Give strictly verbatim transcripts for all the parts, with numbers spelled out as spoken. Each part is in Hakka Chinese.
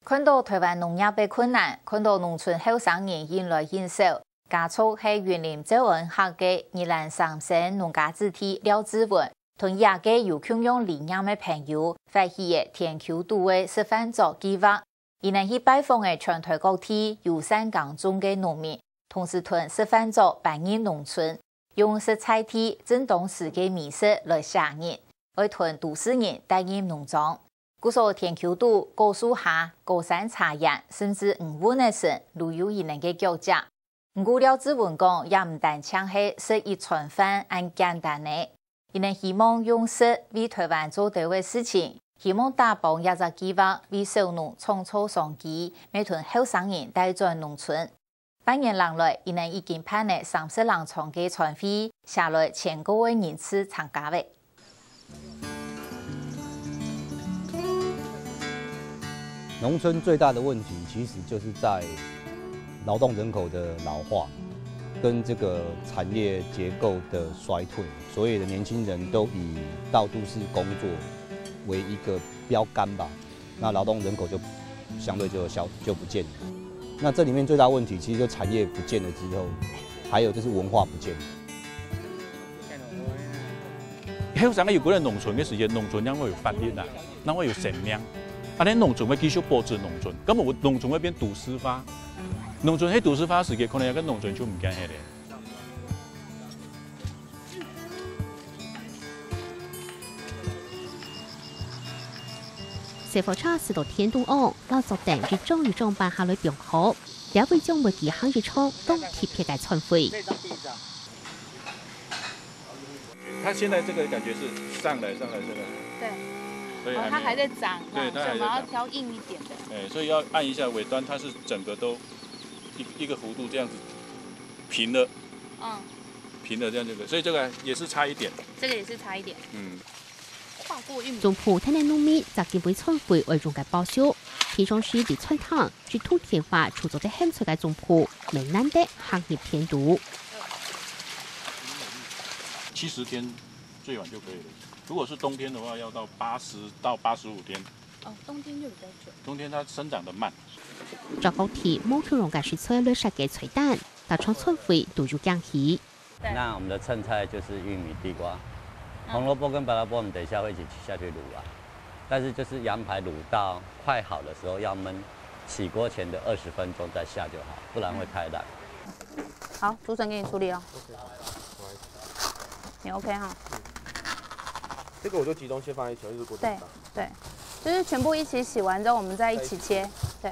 看到臺灣農業个困難，看到農村後生人緊來緊少，家族係雲林詔安鄉个宜蘭三星農家子弟廖志文，同佢个有共樣理念个朋友，發起个田坵肚个示範作計畫。佢等去拜訪个全臺各地友善耕種个農民，同時同示範作搬入農村，用食在地正當時个美食來餳人，愛同都市人帶入農莊。 故所田坵肚、果樹下、高山茶園，甚至魚塭个脣，都有佢等个腳跡。毋過廖志文講，也毋單淨係食一餐飯恁簡單呢。佢等希望用食為臺灣做兜个事情，希望打幫這隻計畫為小農創造商機，乜同後生人帶轉農村。 半年零來，佢等已經辦了三十零場个餐會，寫來千過个人次參加了。農村最大的問題其實就是在勞動人口的老化，跟這個產業結構的衰退，所有的年輕人都以到都市工作為一個標竿吧。 那勞動人口就相對就消，就不見了。那這裡面最大問題其實就產業不見了之後，還有就是文化不見了。後生个有个人農村个時間，農村正會有活力啊，正會有生命。恁呢農村會繼續保持農村，根本農村會變都市化。農村係都市化个時間，可能這个農村就毋見忒了。 細貨車駛到田肚項，摎作等一張一張搬下來放好，這位將會舉行一場當特別个餐會。它現在這個感覺是上來，上來，上來。對。所以還沒有。哦，它還在長，對，它還在長。所以我們要挑硬一點的。哎，所以要按一下尾端，它是整個都一，一個弧度這樣子平了。嗯。平了這樣就可以，所以這個也是差一點。這個也是差一點。嗯。跨過玉米。總舖跈等農民摘今晡餐會愛用个包粟，平常時在餐廳只通電話就做得喊出个總舖，乜難得行入田肚。七十天最晚就可以了。如果是冬天的話，要到八十到八十五天。哦，冬天就比較久。冬天它生長得慢。照各地無共樣个食材來設計菜單，逐場餐會都有驚喜。對。那我們的襯菜就是玉米、地瓜，嗯。紅蘿蔔跟白蘿蔔，我們等一下會一起下去滷啊。但是就是羊排滷到快好的時候，要燜起鍋前的二十分鐘再下就好，不然會太爛。好，竹筍給你處理哦。OK，不好意思。你 OK 哈？这个我就集中先放在一起，就是锅子上。对，就是全部一起洗完之后，我们再一起切。对，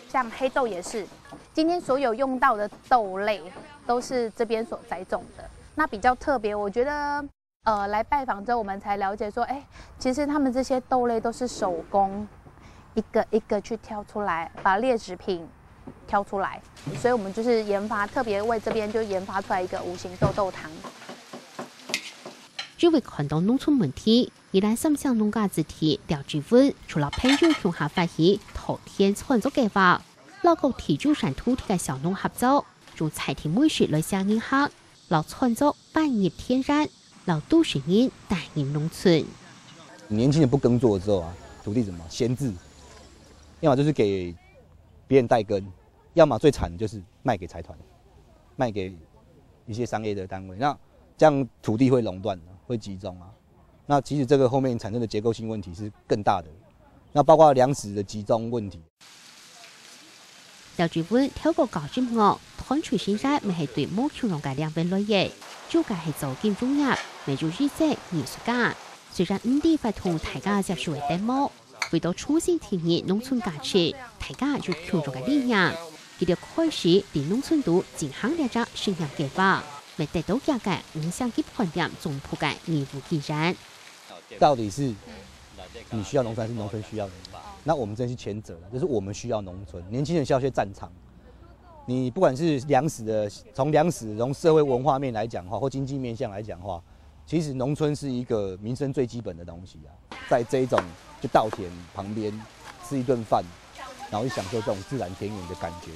像黑豆也是，今天所有用到的豆类都是这边所栽种的。那比较特别，我觉得，呃，来拜访之后，我们才了解说，哎，其实他们这些豆类都是手工一个一个去挑出来，把劣质品挑出来。所以我们就是研发，特别为这边就研发出来一个无形豆豆汤。因為看到農村問題，宜蘭三星農家子弟廖志文就摎朋友共下發起稻田創作計畫，摎各地有產土地个小農合作，用在地美食來餳人客，摎創作搬入田園，摎都市人帶入農村。年輕人不耕作的時候啊，土地怎麼閒置？要麼就是給別人代耕，要麼最慘的就是賣給財團，賣給一些商業的單位。那這樣土地會壟斷，會集中啊。那其實這個後面產生的結構性問題是更大的。那包括糧食的集中問題。廖志文透過教育學，探出新界乜係對無共樣个領域來个，主要係做金融業，乜有一息藝術家。雖然毋知會同大家接受个題目，為到重新定義農村價值，大家有共樣个理念。佢兜開始在農村肚進行這隻實驗計畫，乜得到佢个五星級飯店總舖个業務經驗。到底是你需要農村，還是農村需要你？那我們真的是前者了，就是我們需要農村，年輕人需要一些戰場。你不管是糧食的，從糧食，從社會文化面來講的話，或經濟面向來講的話，其實農村是一個民生最基本的東西啊。在這一種就稻田旁邊吃一頓飯，然後去享受這種自然田園的感覺。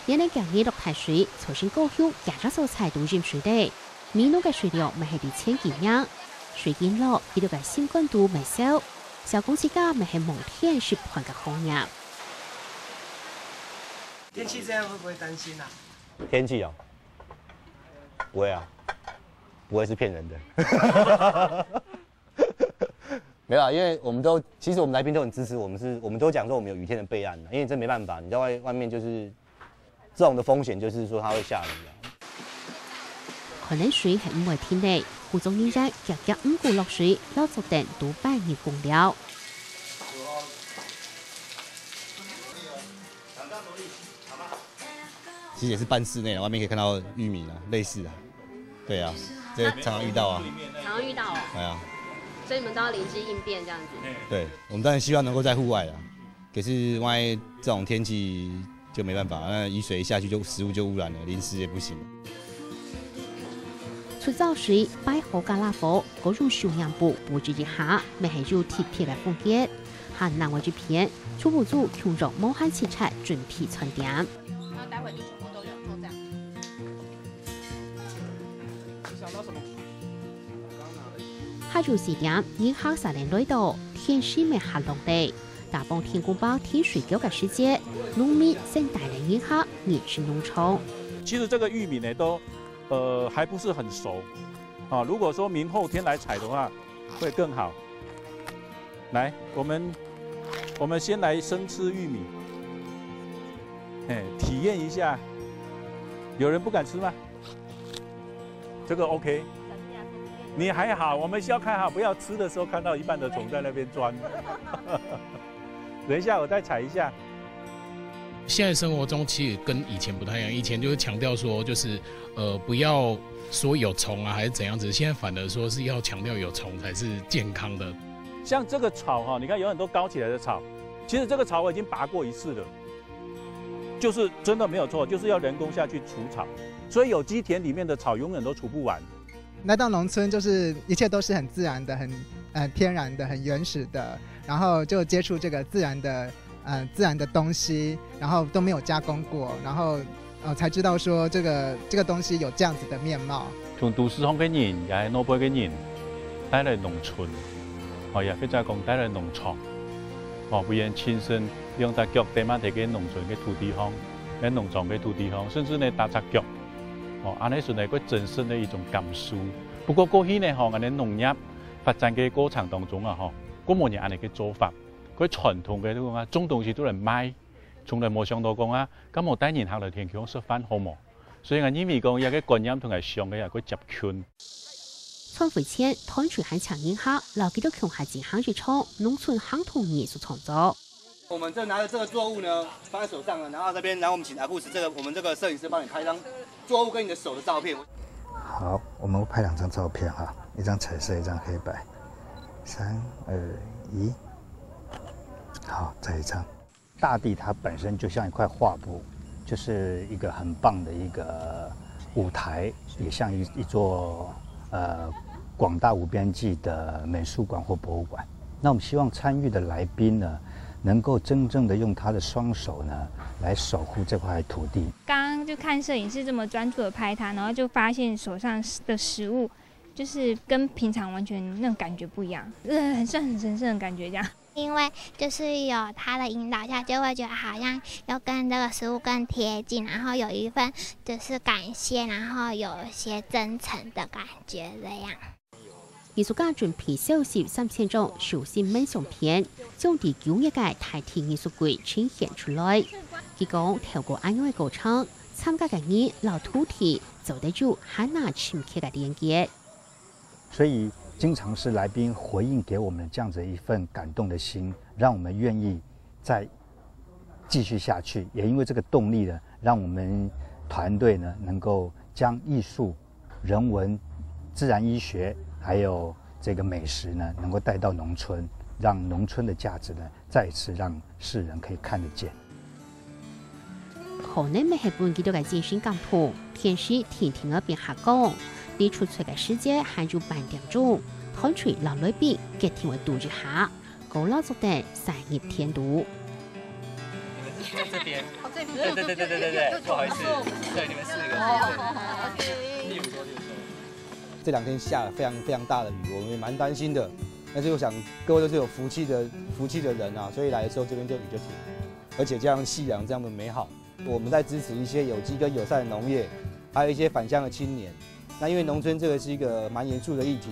年年今日落大水，造成高雄幾隻所在都淹水了。美濃个水量乜係在千幾米。水緊落，佢兜个心肝肚乜燒。小公自家乜係望天食飯个行業。天氣這樣會不會擔心啊？天氣哦，不會啊，不會是騙人的。没有啊，因为我们都，其实我们来宾都很支持我们是，我们都讲说我们有雨天的备案啊，因为这没办法，你在外外面就是这种的风险，就是说它会下雨啊。看來水係毋會停个，負責人員遽遽五股落水，摎竹凳都搬入工寮。其实也是半室内啊，外面可以看到玉米啊，类似啊，对啊，这常常遇到啊，常常遇到哦，对啊，所以你们都要灵机应变这样子。对，我们当然希望能够在户外啊，可是万一这种天气就没办法，那雨水一下去就食物就污染了，淋濕也不行。除燥水擺好加拉火，各種收音布布置一下，乜係有特別个風格。還另外一片，廚務組共樣無閒直掣準備餐點。然后待会就全部都有，就这样。下晝四點，人客煞連來到，天時乜較涼咧。打幫天公伯停水腳个時節，農民先帶領人客入去農場。其实这个玉米呢，都呃还不是很熟啊。如果说明后天来采的话，会更好。来，我们我们先来生吃玉米，哎，体验一下。有人不敢吃吗？这个 OK。你还好，我们是要看好，不要吃的时候看到一半的虫在那边钻。等一下我再采一下。现在生活中其实跟以前不太一样，以前就是强调说，就是呃不要说有虫啊还是怎样子，现在反而说是要强调有虫才是健康的。像这个草哈，你看有很多高起来的草，其实这个草我已经拔过一次了，就是真的没有错，就是要人工下去除草，所以有机田里面的草永远都除不完。来到农村，就是一切都是很自然的、很呃天然的、很原始的，然后就接触这个自然的呃自然的东西，然后都没有加工过，然后呃才知道说这个这个东西有这样子的面貌。从都市上个人，也系老辈个人，带来农村，哦，也或者讲带来农场，哦，不然亲身用只脚踏埋在个农村个土地上，个农场个土地上，甚至呢踏只脚，哦，安尼是呢个真实的一种感受。不过过去呢，吼，安尼农业发展个过程当中啊，吼，过无人安尼个做法，个传统个讲啊，种东西都来卖，从来无想到讲啊，敢无带人客来天桥食饭好无？所以我认为讲，这个观念同个想个也个接近。餐會前，團隊還請人客，摎佢兜共下進行一場農村行動藝術創作。我们就拿着这个作物呢，放在手上了，然后这边，然后我们请阿布斯这个，我们这个摄影师帮你拍一张作物跟你的手的照片。好，我们拍两张照片哈，一张彩色，一张黑白。三二一，好，再一张。大地它本身就像一块画布，就是一个很棒的一个舞台，也像一一座呃广大无边际的美术馆或博物馆。那我们希望参与的来宾呢，能够真正的用他的双手呢，来守护这块土地。刚刚就看摄影师这么专注的拍他，然后就发现手上的食物，就是跟平常完全那种感觉不一样，呃，很像很神圣的感觉这样。因为就是有他的引导下，就会觉得好像又跟这个食物更贴近，然后有一份就是感谢，然后有一些真诚的感觉这样。藝術家準備收集三千張手信明信片，將在九月个大地藝術季呈現出來。佢講，透過恁樣个過程，參加个人摎土地做得有還較深刻个連結。所以经常是来宾回应给我们这样子一份感动的心，让我们愿意再继续下去。也因为这个动力呢，让我们团队呢能够将艺术、人文、自然医学，还有这个美食呢，能够带到农村，让农村的价值呢再次让世人可以看得见。可能乜係分佢兜个精神感動，天時定定會變下降。在出菜个時節還有半點鐘，團隊摎來賓決定會堵一下，過摎竹凳徙入田肚。在这边。哦，这对对对对对对对，不好意思，对你们四个。哦，OK。例如说，例如说。这两天下了非常非常大的雨，我们也蛮担心的。但是我想各位都是有福气的福气的人啊，所以来的时候这边就雨就停，而且加上夕阳这样的美好，我们在支持一些有机跟友善的农业，还有一些返乡的青年。那因为农村这个是一个蛮严肃的议题，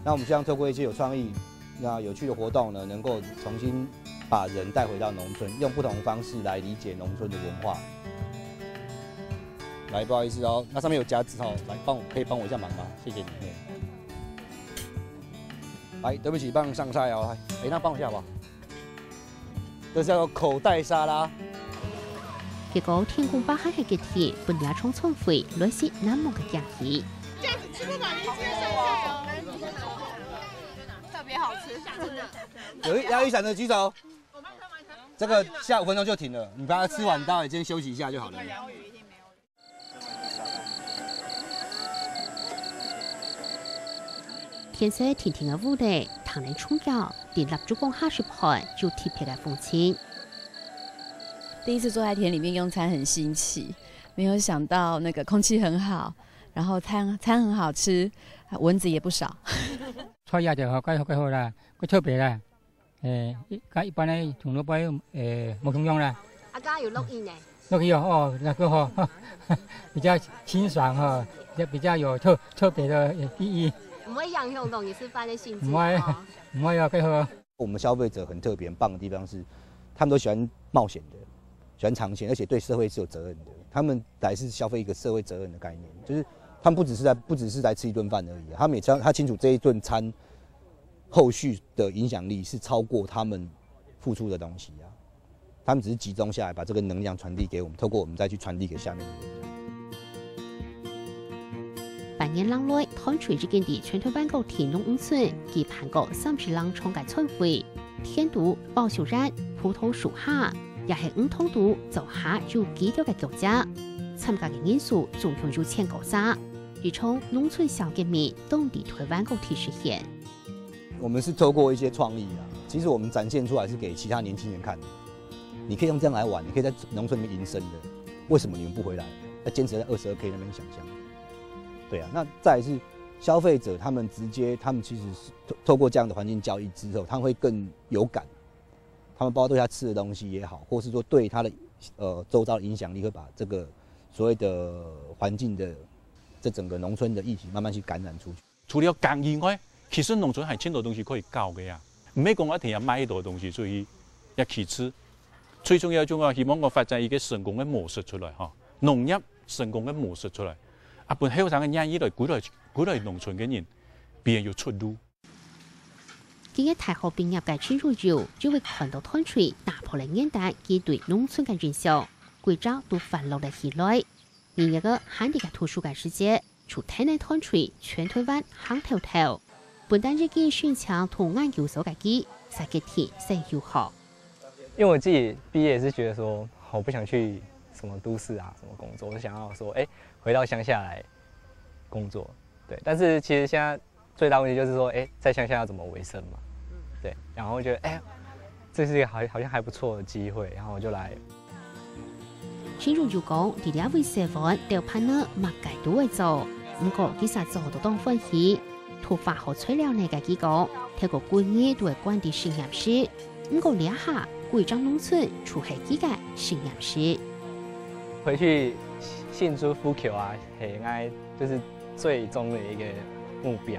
那我们希望透过一些有创意、那有趣的活动呢，能够重新把人带回到农村，用不同的方式来理解农村的文化。来，不好意思哦，那上面有夹子哦，来帮我可以帮我一下忙吗？谢谢你。来，对不起，帮上菜哦。来，哎，那帮我一下好不好？这叫做口袋沙拉。结果天公伯還係決定分這場餐會來食難忘个驚喜。這樣子吃不飽，你一定要上菜哦。特別好吃，真的。有一要一闪的举手。这个下五分钟就停了，你把它吃完，大家先休息一下就好了。天色定定个烏咧，窗簾窗角，在蠟燭光下食飯，有特別个風情。第一次坐在田里面用餐很新奇，没有想到那个空气很好，然后餐餐很好吃，蚊子也不少。菜也就好，蓋好蓋好啦，蓋特別啦。誒，跟一般的紅蘿蔔誒無共樣啦。啊，剛剛有錄音呢。錄音哦，哦，那個吼，比較清爽哈，比較比較有特特別的意義。毋會影響到你食飯的心情毋會哦。毋會哦，蓋好。我们消费者很特别、很棒的地方是，他们都喜欢冒险的，喜欢尝鲜，而且对社会是有责任的。他们来是消费一个社会责任的概念，就是他们不只是在不只是来吃一顿饭而已，他们也知道他清楚这一顿餐后续的影响力是超过他们付出的东西啊。他们只是集中下来，把这个能量传递给我们，透过我们再去传递给下面的人。半年零來，團隊已經在全台灣各地農村舉辦過三十零場个餐會，田肚、包粟園、葡萄樹下，也係魚塘肚灶下有幾多个腳跡。參加个人數總共有千過儕，一場農村小革命當在台灣各地實現。我们是透过一些创意啊，其实我们展现出来是给其他年轻人看的。你可以用这样来玩，你可以在农村里面营生的。为什么你们不回来？要坚持在二十二 K 那边想象。对啊，那再来是消费者，他们直接，他们其实是透透过这样的环境教育之后，他们会更有感。他们包括对他吃的东西也好，或是说对他的呃周遭的影响力，会把这个所谓的环境的这整个农村的议题慢慢去感染出去。除了耕以外，其實農村還盡多東西可以搞个呀。毋係講一定要賣多東西出去，也其次，最重要就係希望講發展一個成功个模式出來哈，農業成功个模式出來，啊，分後生个願意來歸來歸來農村个人，別人有出路。今日大學畢業个陳若柔就會看到團隊打破了原旦佢對農村个印象，歸朝都歡樂了起來。二月个還在該讀書个時節，就跈等團隊全台灣行透透。本旦已經申請讀研究所个佢，在該地先休學。因为我自己毕业是觉得说，我不想去什么都市啊，什么工作，我想要说，哎，回到乡下来工作。对，但是其实现在最大问题就是说，哎，在乡下要怎么维生嘛？对，然后觉得，哎，这是一个好好像还不错的机会，然后我就来。陳若柔講，在這位社會兜伴呢，麼个都會做，毋過其實做到當歡喜。讀化學材料呢个佢講，透過幾年都會關在實驗室，毋過這下歸張農村就係佢个實驗室。回去信州復校啊，係𠊎就是最終的一個目標。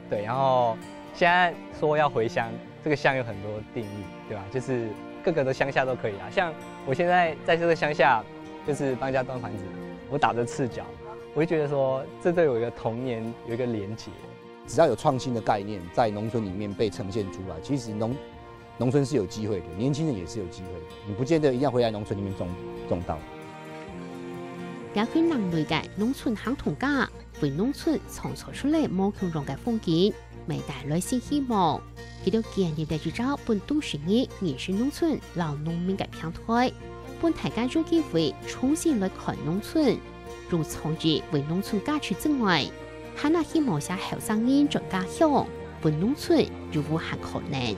对，然后现在说要回乡，这个乡有很多定义，对吧？就是各个的乡下都可以啊。像我现在在这个乡下，就是帮人家端盘子，我打着赤脚，我就觉得说，这对我一个童年有一个连结。只要有创新的概念在农村里面被呈现出来，其实农农村是有机会的，年轻人也是有机会的。你不见得一定要回来农村里面种种稻。這群另類个農村行動家，為農村創造出來無共樣个風景，乜帶來新希望。佢兜建立了一隻分都市人認識農村摎農民个平台，分大家有機會重新來看農村，用創意為農村加持之外，還也希望這後生人轉家鄉，分農村有無限可能。